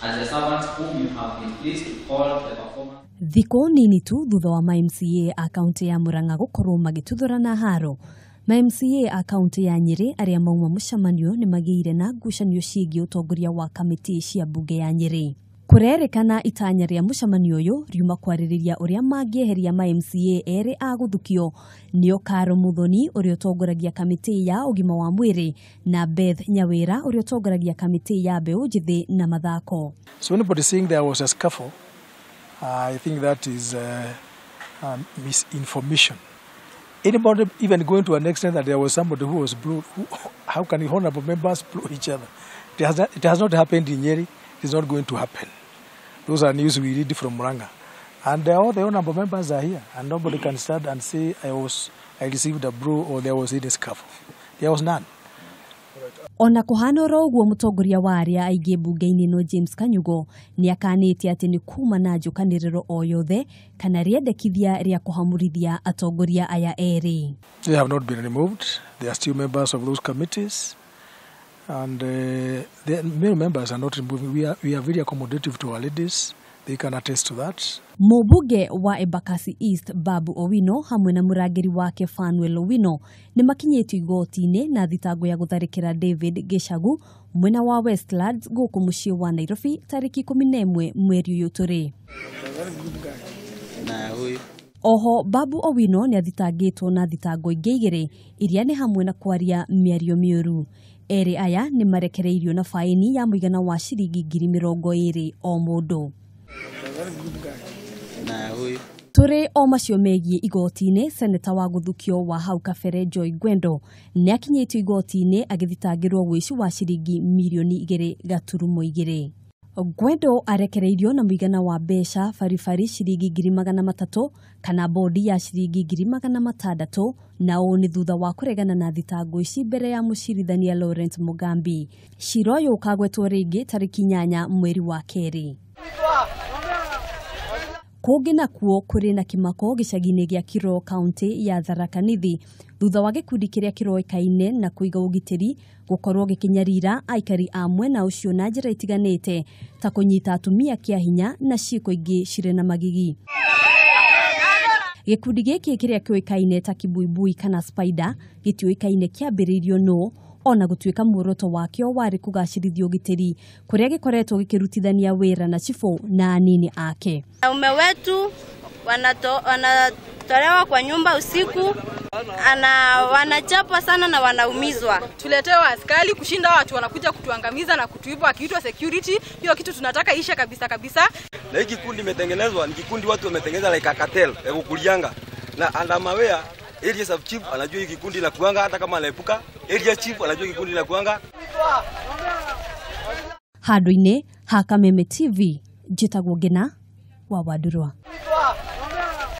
As the servants whom you have been pleased to call the performance. Thikũ nini tu thutha wa ma MCA a kaunti ya Murang'a gũkorwo magĩtuthũrana haro, ma MCA a kaunti ya Nyĩrĩ arĩa mauma mũcemanio nĩ magĩire na ngucanio ciĩgiĩ ũtongoria wa kamĩtĩ cia mbunge ya Nyĩrĩ. Kũrerĩkana itanya rĩa mũcemanio ũyũ riuma kwarĩrĩria ũrĩa mangĩeheria ma MCA erĩ a gũthukio nĩo Caro Muthoni ũrĩa ũtongoragia kamĩtĩ ya ũgima wa mwĩrĩ na Beth Nyawĩra ũrĩa ũtongoragia kamĩtĩ ya mbeũ njĩthĩ na mathako. So anybody saying there was a scuffle, I think that is misinformation. Anybody even going to an extent that there was somebody who was blown, how can honorable members blow each other? It has not happened in Nyeri. It is not going to happen. Those are news we read from Murang'a. And all the honorable members are here, and nobody can stand and say I received a blow or there was any scuffle. There was none. Ona kuhana oro ũguo mũtongoria wa arĩa aingĩ mbunge-inĩ no James Kanyugo nĩ akanĩte atĩ nĩ kuma na njũkanĩrĩro o yothe kana rĩendekithia rĩa kũhamũrithia atongoria aya erĩ. They have not been removed. They are still members of those committees. And the male members are not removed. We are very accommodative to our ladies. They can attest to that. Mũmbunge wa Embakasi East Babu Owino hamwe na mũrangĩri wake Fanuel Owino nĩ makinyĩtio igoti-inĩ na thitango ya gũtharĩkĩra David Gichagu mwena wa Westlands gũkũ mũciĩ wa Nairobi tarĩki 11 mweri ũyũ tũrĩ. Oho Babu Owino nĩ athitangĩtwo na thitango ingĩ igĩrĩ iria nĩ hamwe na kwaria mĩario mĩũru. Erĩ aya nĩ marekereirio na faini ya mũigana wa ciringi 20,000 o mũndũ. Tũrĩ o macio megiĩ igoti-inĩ, seneta wa gũthukio wa hau kabere Joy Ngwendo nĩ akinyĩtio igoti-inĩ agĩthitangĩrwo ũici wa ciringi mirioni 2.2. Ngwendo arekereirio na mũigana wa mbeca baribari ciringi 300,000 kana bodi ya ciringi 600,000 na ũũ nĩ thutha wa kũregana na thitango ici mbere ya mũcirithania Lawrence Mugambi. Cira ũyũ ũkagwetwo rĩngĩ tarĩki 8 mweri wa kerĩ. Kũngĩ nakuo kũrĩ na kĩmako gĩcagi-inĩ gĩa Kiro kaunti ya Tharaka Nithi thutha wa gĩkundi kĩrĩa kĩroĩkaine na kũiga ũgitĩri gũkorwo gĩkĩnyarira aikari a mwena ũcio na njĩra itiganĩte ta kũnyita atumia kĩa hinya na ciĩko ingĩ cirĩ na magigi. Gĩkundi gĩkĩ kĩrĩa kĩũĩkaine ta Kibuibui kana Spider gĩtiũĩkaine kĩambĩrĩirio nũ ona gũtuĩka muoroto wakĩo warĩ kũgacĩrithia ũgitĩri kũrĩa gĩkoretwo gĩkĩrutithania wĩra na chibũ na anini ake. Wanaume wetu wanatolewa kwa nyumba usiku na wanachapwa sana na wanaumizwa. Tuletewe askari kushinda watu wanakuja kutuangamiza na kutuiba wakiitwa security. Hiyo kitu tunataka ishe kabisa kabisa. Na hiki kikundi imetengenezwa ni kikundi watu wametengeneza like a cartel ya kukulianga. Na andamawea area sub chief anajua hiki kikundi la kuanga, hata kama anaepuka area chief anajua hiki kikundi la kuanga. Handũ-inĩ ha Kameme TV njĩtagwo Ngina wa Wandurwa.